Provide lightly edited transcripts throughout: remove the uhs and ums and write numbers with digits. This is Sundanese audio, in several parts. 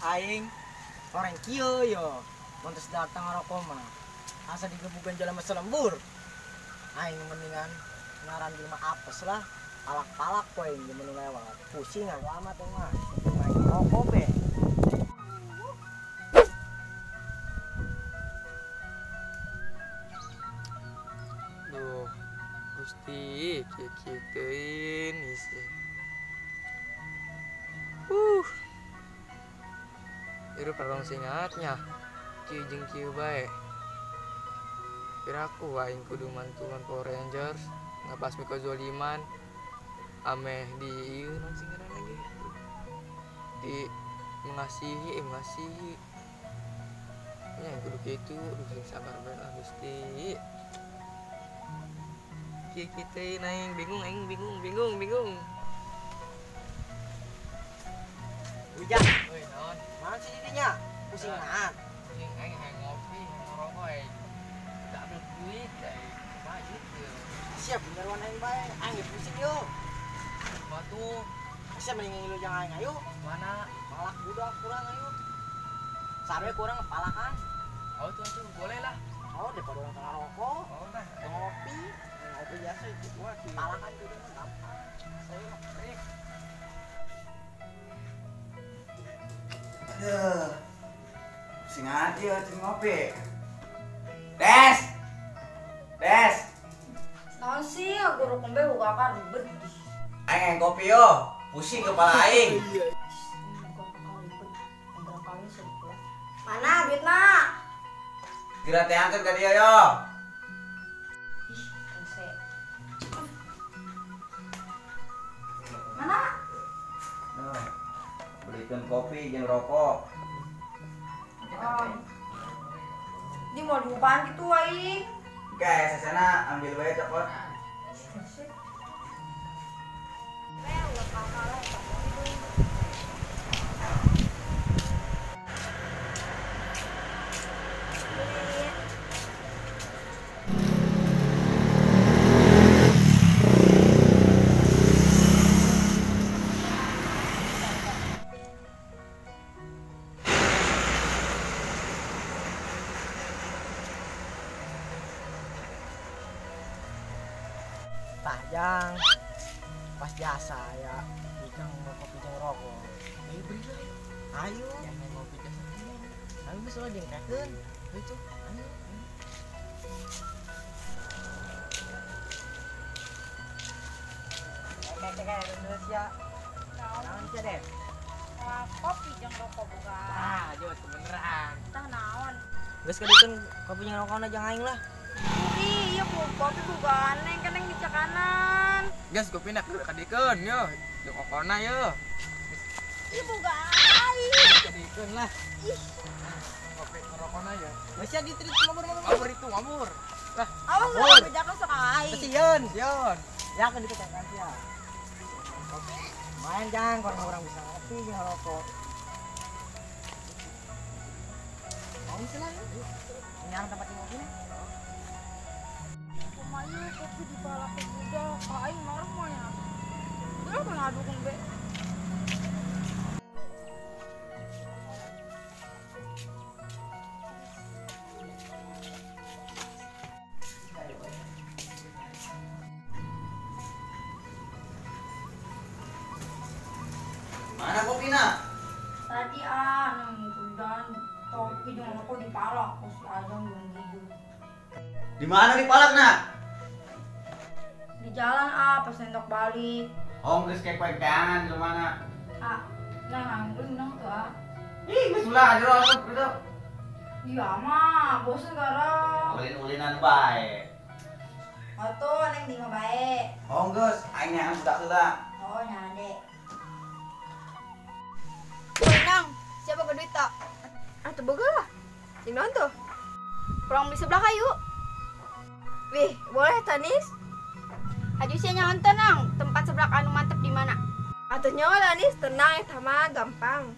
Aing orang kieu yo. Mun geus datang ngarokok mah. Asa digebukan jalan mah lembur. Aing mendingan ngaran jelema apes lah. Palak-palak poe jelema nu lewat. Pusing aku amat teh mah. Main rokok be. Duh, Gusti, kieu-kieu teuing isi. Ieu parang singatnya. Kieu jeung kieu bae. Piraku aing kudu mantuan Power Rangers, ngabasmi kezoliman. Ameh di ieu naon sih ngaranna lagi? Di mengasihi, mengasihi. Nya kudu kitu, sing sabar bae lah Gusti. Kieu kieu teh aing bingung, aing bingung, bingung, bingung. Ujang, euy naon? Naon sih didinya? Pusing naon? Pusing aing hayang ngopi, hayang ngerokok aing. Tak ambil duit aing. Kumaha ieu? Siap beneran aing bae, aing pusing yo. Batu, siap mending ngilu jeung aing ayo. Mana? Palak budak kurang ayo. Sarwe kurang palakan. Oh tuh tuh boleh lah. Oh daripada orang tengah rokok. Oh nah, ngopi. Ngopi biasa itu gua palakan juga gampang. Saya eh. Aduh, pusing aja cing ngopi. Des, Des. Naon sih, aku rokok be buka ribet. Aing kopi yo, pusing kepala aing. Mana duit nak? Kira teh angkat ke dia yo. Ih, rese. Mana? Nah, belikan kopi jeung rokok. Oh. Ini mau diupahan gitu aing. Oke, sesana ambil wae cokot. Tajang pas jasa ya ikan kopi jeung rokok. Ayo beli lah. Ayo. Yang ngopi jasa. Ayo geus ulah diengkekeun. Ayo tuh. Ayo. Kayak Indonesia. Naon sia deh? Kopi jeung rokok bukan. Ah, jos kebeneran. Tah naon? Geus kadikeun kopi jeung rokokna jeung aing lah. Iya, kopi bukan neng kan neng dicakanan. Gas kopi nak kadikeun yo, jeung kokona yo. Ih, bukan aing. Kadikeun lah. Ih. Kopi rokona ya. Geus ya ditrit ngabur. Ngabur itu ngabur. Lah, awas lah bejakan sok aing. Sieun, sieun. Ya kan dicakanan sia. Main jang, orang-orang bisa ngopi jeung rokok. Mau sih lah. Nyang tempat ngopi nih. Kumaha kopi dipalak ke budak, aing marah mah ya. Berapa ngadukun be? Mana kopina? Tadi ah, nang kudan kopi jeung rokok dipalak, terus ajang jeung gitu. Di mana dipalak nak? Di jalan ah, pas nendok balik. Oh, geus kayak pegangan di mana? Ah, nah nganggur nang tuh ah. Ih, geus ulah jero asup gitu. Iya mah, bosen gara. Ulin-ulinan bae. Atuh neng di mah bae. Oh, geus, aing nyangan budak heula. Oh, nyade. Woi, Nang, siapa ke duit tak? Atuh boga lah. Sing naon tuh? Kurang beli sebelah kayu. Wih, boleh Tanis? Aju sia nyaon tenang, tempat sebelah anu mantep di mana? Atuh nyawa lah Nis, tenang eta mah gampang.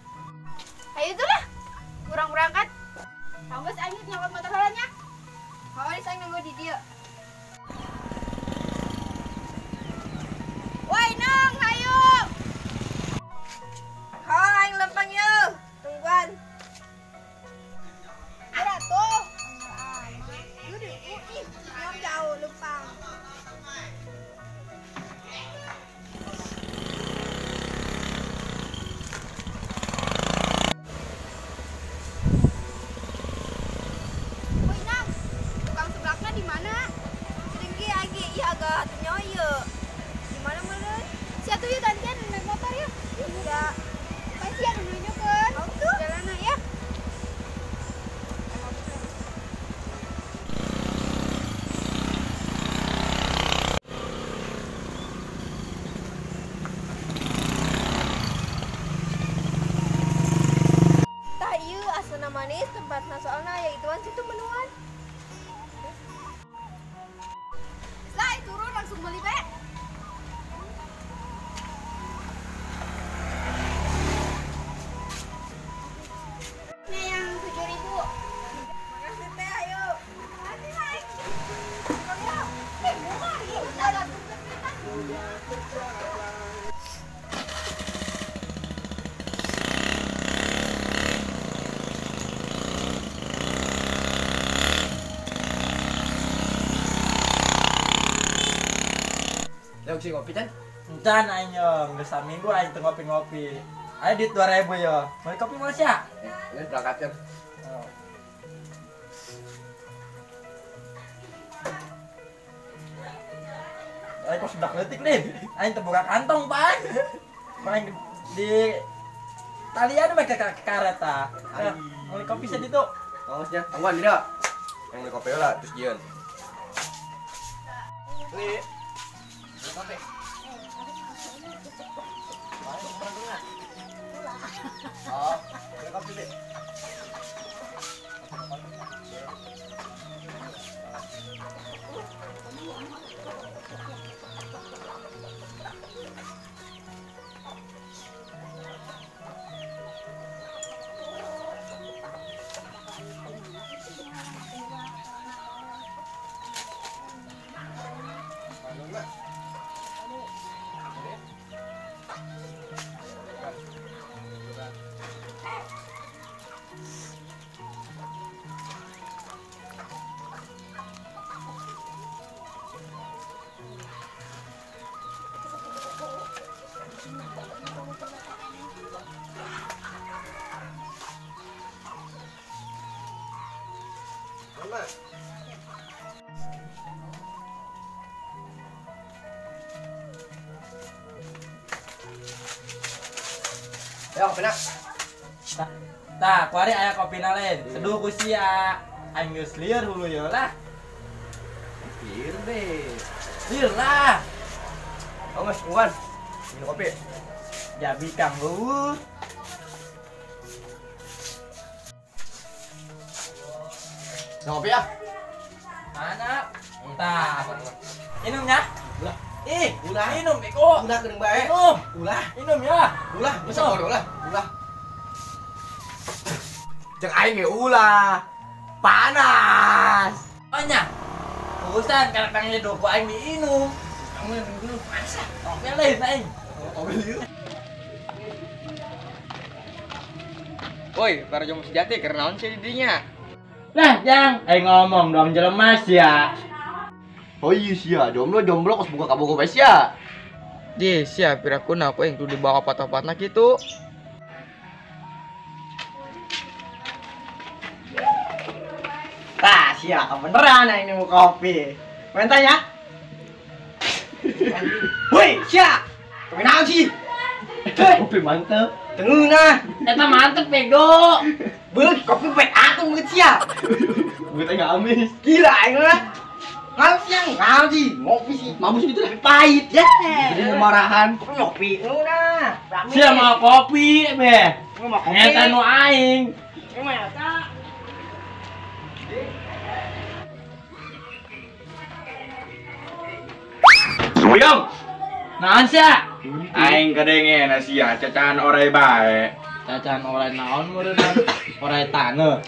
Ayo tuh lah. Kurang berangkat. Kamu geus aing nyokot motor heula nya. Hawa aing nunggu di dieu. Woi, Nang, hayu. Hawa aing lempang yeuh. Tungguan. sih ngopi kan? Encan aing yo, geus saminggu aing teu ngopi-ngopi. Ayo duit 2000 yo. Beli kopi moal sia? Ya, berangkat ya. Aing kok sudah leutik nih. Aing teu boga kantong, Pak. Aing di talian mah ke karet tah. Beli kopi sia ditu. Awas nya, tangguhan tidak. Yang beli kopi lah, terus jian. Beli. Beli kopi. Oh, beli kopi deh. Ayo kopi nak. Tah, kuari aya kopi lain. Seduh ku sia. Aing geus lieur hulu ye lah. Lieur deh. Lieur lah. Oh mas, tungguan. Minum kopi. Jabi kang leuweuh. Minum kopi ya? Mana? Tah. Minumnya? Ulah. Ih, ulah. Minum beko. Ulah geuning bae. Minum. Ulah. Minum ya. Ulah, masa bodoh lah. Ulah. Jeung aing ge ulah. Panas. Banyak. Urusan karena kang nyeduh ku aing diinum. Kamu yang dulu masa. Kopi lain aing. Kopi lieu. Woi, para jomblo sejati keur naon sih di dinya? Nah, Jang, aing ngomong dong jelema sia. Oh iya sia, jomblo-jomblo kos buka kabogo bae sia. Di sia piraku na aku yang tuh dibawa patah-patah gitu. Tah, sia kebeneran aing nemu kopi. Minta ya. Woi, sia. Kopi naon sih? Kopi mantep. Tengeunah. Eta mantep bego. Beuh, kopi pet atuh beut sia. Beut aing amis. Gila aing mah. Ngaus yang ngaus sih, ngopi sih, mabus gitu lah, pahit ya. Jadi marahan, kopi ngopi, nah. Sia mau kopi, be. Mau kopi. Eta nu aing. Emang eta. Uyong. Naon sia? Aing kadenge na sia cacahan orai bae. Cacahan orai naon meureun? Orai taneuh.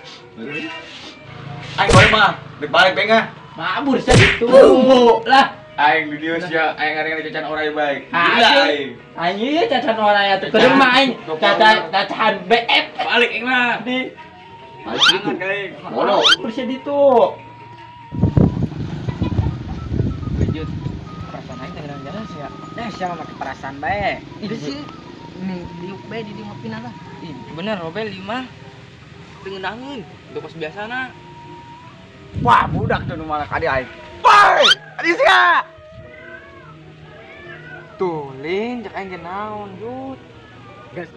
Aing balik mah, dek balik bengah. Mabur sia gitu. Lah, aing di dieu sia, aing ngadengin cacahan orai bae. Gila aing. Aing ieu cacahan orai atuh. Kudu mah aing cacahan BF. Balik aing mah. Di balik gitu. Bodoh. Mabur sia ditu. Lanjut. Perasaan aing teh jalan sia. Eh, sia mah make perasaan bae. Ih sih. Nih, diuk bae di ngopina lah. Ih, bener Robel 5. Teu ngeunangeun, teu kos biasana. Wah, budak tuh nu malah ka aing. Woi, adi sia. Tuh, Lin, cek aing ge naon, Jut. Gas.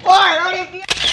Woi, adi sia.